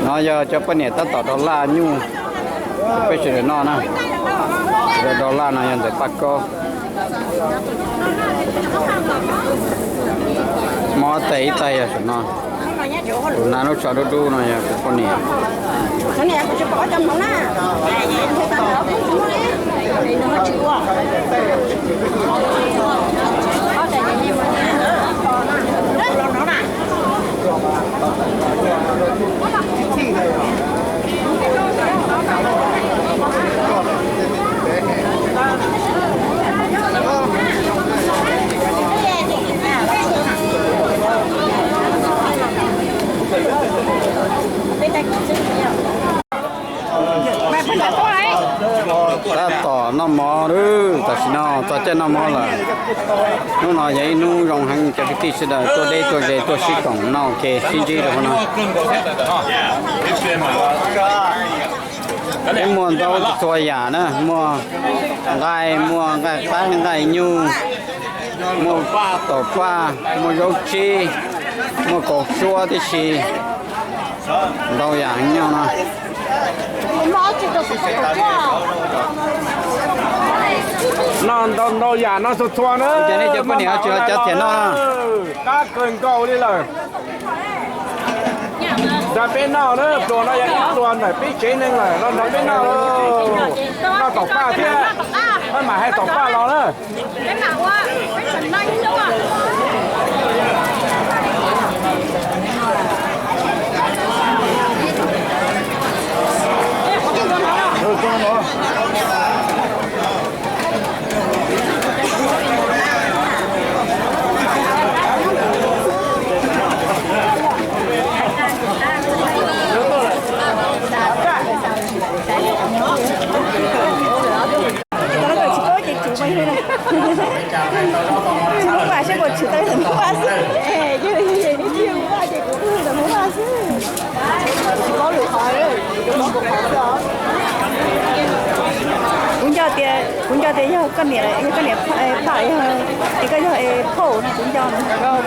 No yog cov poj niam tab tom do laj nyuj, peb sawv daws noj na. Sawv daws do laj no yog ntawm Paj Kaub. Mob tais ib tais yog saum no. Tus hnav lub tsho dub dub no yog tus poj niam. Tab tom noj mov lawm, tam sim no txog caij noj mov lawm. Hnub no yog ib hnub zoo heev, cov kwv tij sawv daws tuaj deb tuaj ze tuaj sib koom noj ua ke sib ntsib rau hauv no. Peb muaj ntau txhua yam na, muaj nqaij, muaj nqaij qaib, nqaij nyuj, muaj tom paj, muaj zaub tsib, muaj kaus suab tib si, ntau yam heev nyob no. Noj ntau ntau yam no txhua txhua na. Cov nej cov poj niam tsis los cov tiam no. Qab kawg nkaus li lawm. Nrog peb noj na, pluas no yog ib pluas ntawm peb tsev neeg lawm, los nrog peb noj lauj. Noj tom paj thiab, maj mam hais tom paj los na. Tsis paub ces tsum mas yog, tsum lub pas seb puas tshwm tau li ntawm Hmoob Vaj xwb. Yog li ces neb tsum lub pas ces kuv twb li ntawm Hmoob Vaj xwb. Tsis paub lwm qhov, kuv paub kuv qhov xwb os. Kuv nco tias, kuv nco tias yog koj niam, yog koj niam phauj, yog tias koj yog phauj no kuv nco.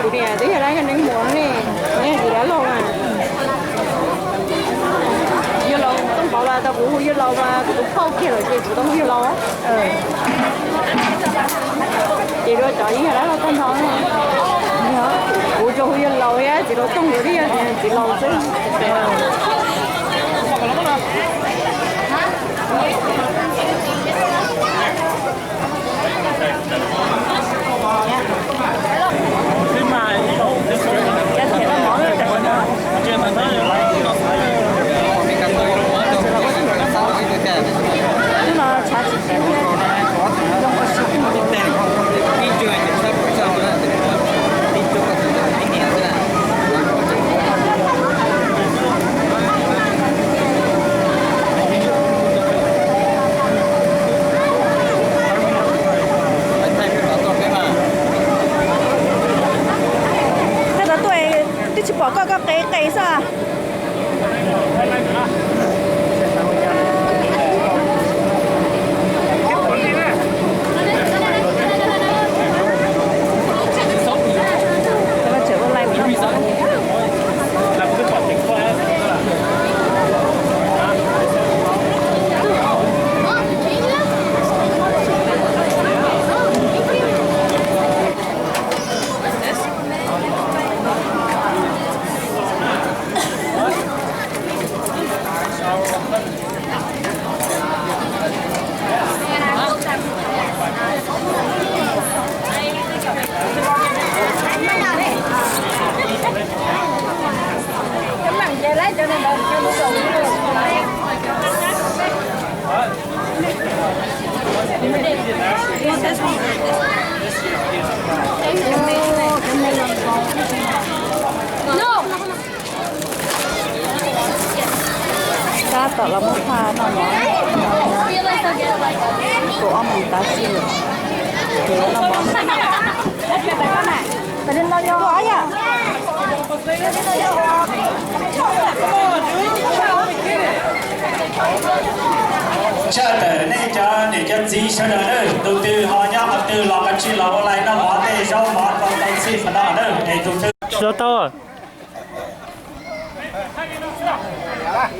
Kuv niam twb yog dab neeg muam ne, neb tsis dab laug mas. Yawg laus Tooj Pov los tau kuv hu yawg laus mas kuv tus phauj kiag lawm ces kuv tau hu yawg laus. Ces dua cov yeej yog dab laug tag nrho. Kuv tsuas hu yawg laus thiab txiv laus Tooj nkawd thiaj yog txiv laus xwb. Koj tau tuaj twb tsis pom koj, koj qe qe xwb. Tab tom los muab phaj noj mov, kaum ob moos tav su, noj mov. Tshaj tawm nej cov niam cov txiv sawv daws na, tus twg ho nyob qhov twg los kav tsij los ua lais noj mov tej zaub mov rau tau txhij qhov no na, es tus twg tsis tau tau.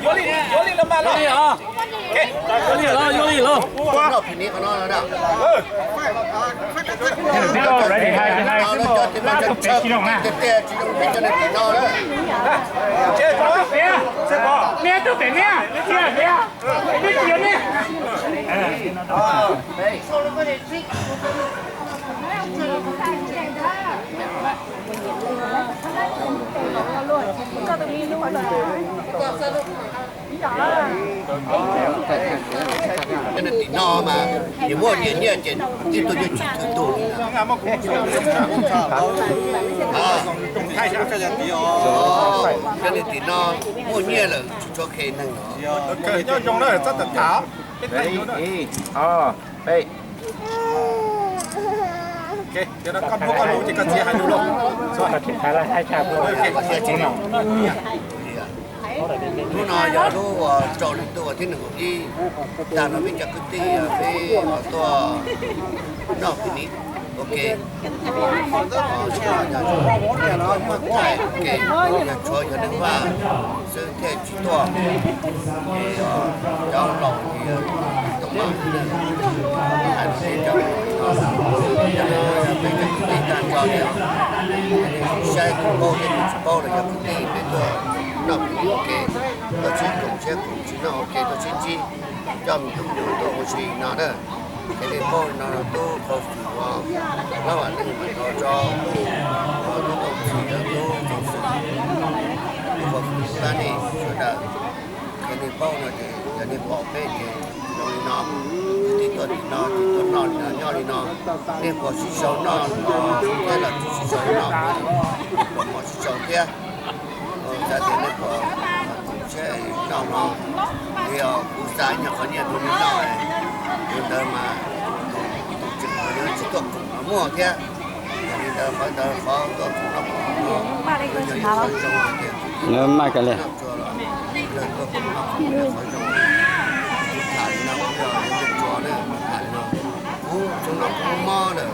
Yuav li, yuav li los mas los. Yuav li los, yuav li los. Neb tub pem neb, neb tsis yog neb. Tim no mas nws muaj nyiaj nyiaj ces ib tug yeej tsis thwm ntuj li. Cov neeg tim no muaj nyiaj lawm tsis tshua khe neeg os. Hnub no yog lub uas rau lwm tus uas thib nees nkaum ib, tag no peb cov kwv tij peb tuaj noj picnic ua ke. Yog tshuav yog neeg vaj xwb thiaj tsis tuaj, ces cov laus ces tau mam hais rau peb cov kwv tij tag nrho li, saib kuv paub thiab tus tsis paub los yog kwv tij peb tuaj noj picnic ua ke, tuaj sib koom siab koom siab noj ua ke, tuaj sib ntsib, coj me tub me nyuam tuaj ua si no na. Ces nej paub no tub qhau fwm uas Hmoob Vam Leej mam nrog tso, tub Tooj Txhim, tub Txoov Xwm, tub qhau fwm tub Lab Nis sawv daws. Ces nej paub no ces yog nej pom peb ces zoo li no, kwv tij tuaj tim no ces tuaj noj li no nyob li no. Nej puas sib sau noj no thiab los tsis sib sau noj, puas mov sib sau thiab. Xav tias nej puas koom siab noj no, yog kuv xa ib nyuag qhov nyiaj rau nej noj, tus ntawd mas tus tseem yuav tsis tuaj koom los muaj thiab. Yog li ntawd qhov ntawd qhov tuaj koom noj koom haus no, yog ib qho zoo hais tias kwv tij noj tsuag los yog tuaj koom noj koom haus yog qhov zoo. Kuv tham li no kuv yog yog tsuag na, kuv tham li no, kuv txhua no kuv mob lawm.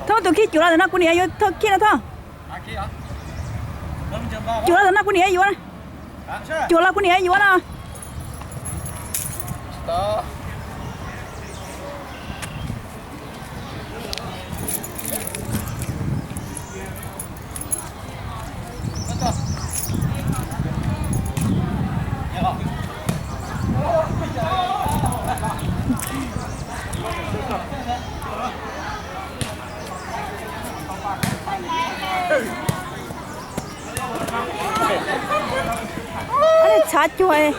Thoj, tus khib cuam los ntawm no kuv niam yuav, thoj khib no thoj. Cuam los ntawm no kuv niam yuav, cuam los kuv niam yuav no. Txhav cuag.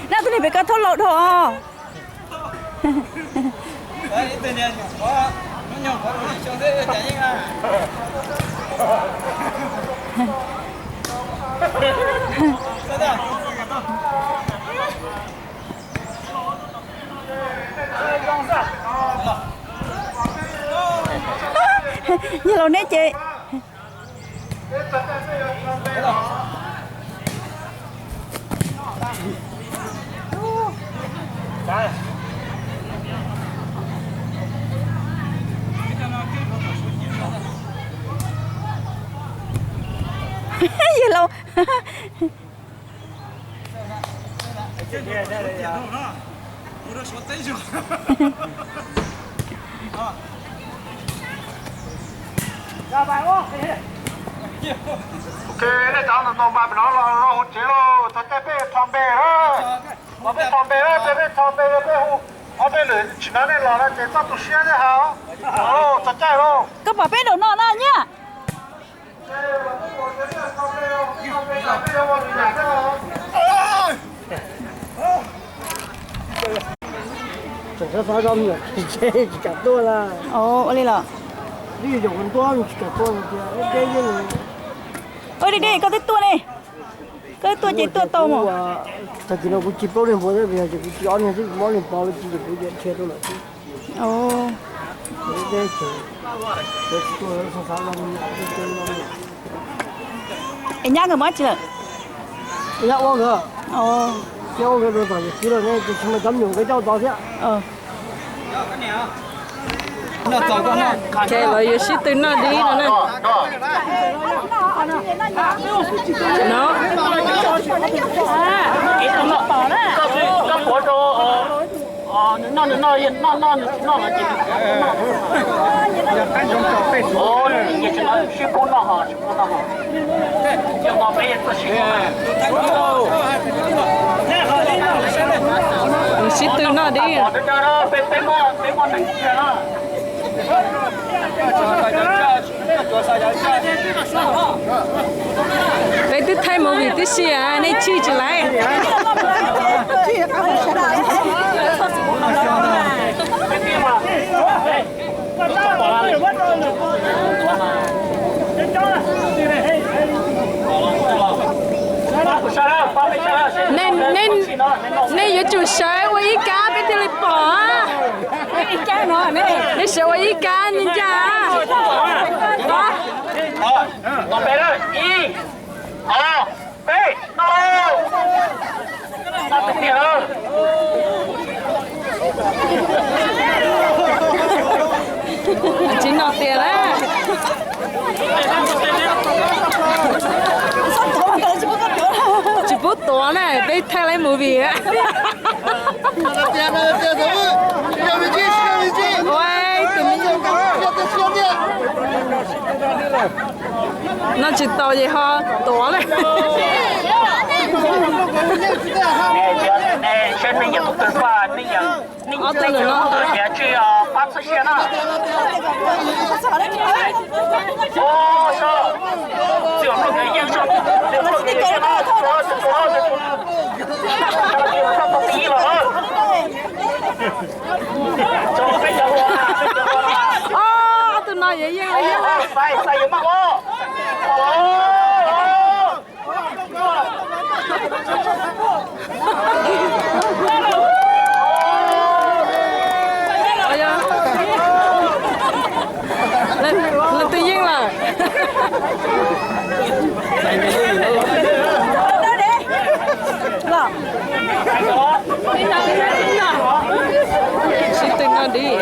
Nab tub niag pem koj thauj laus dhau. Yawg laus neb ces yawg laus. Ok, nej cov no mas no los hu tsev lauj, txog caij peb tho npe na. Los peb tho npe na, peb, peb tho npe, peb hu ob peb lwm tsis hnov nej los no ces txhob tu siab thiab ha. Txog caij lauj. Koj pom peb daim no na Nyiaj. Tseem xav xav zog me nyuam tsis kam tuaj na. Ua li los. Twb yog ntua tsis kam tuaj tias deb deb. Ua li deb koj twb tuaj ne. Koj twb tuaj ces tuaj tau mas. Tag kis no kuv ci plaub niag npua thiab, yog ces kuv ci ob niag xwb, kuv muab niag pov lawv ci ces kuv cia dhia tuaj lawm xwb. Es nyab nkawd mus dab tsi lawm? Nyab ua nkawd, nyab ua nkawd rau tom yawm txiv lawm ne, ces tsis muaj cov me nyuam nkawd coj tod thiab. Ces lawv yuav sib tw noj dib no na. No. Sib tw noj dib. Peb twb thaij movie tib si, nej chij tsis laiv. Nej yuav tsum sawv ua ib kab peb thiaj li pom. Nej sawv ua ib kab ncaj. Tsis no tias lawm. Tsis pub tuav na, peb thaij lawv movie. No tsis tau ces ho tuav na. Ob tug no. Ob tug no yeej yeej li. Leej twg yeej lawm? Sib tw noj dib.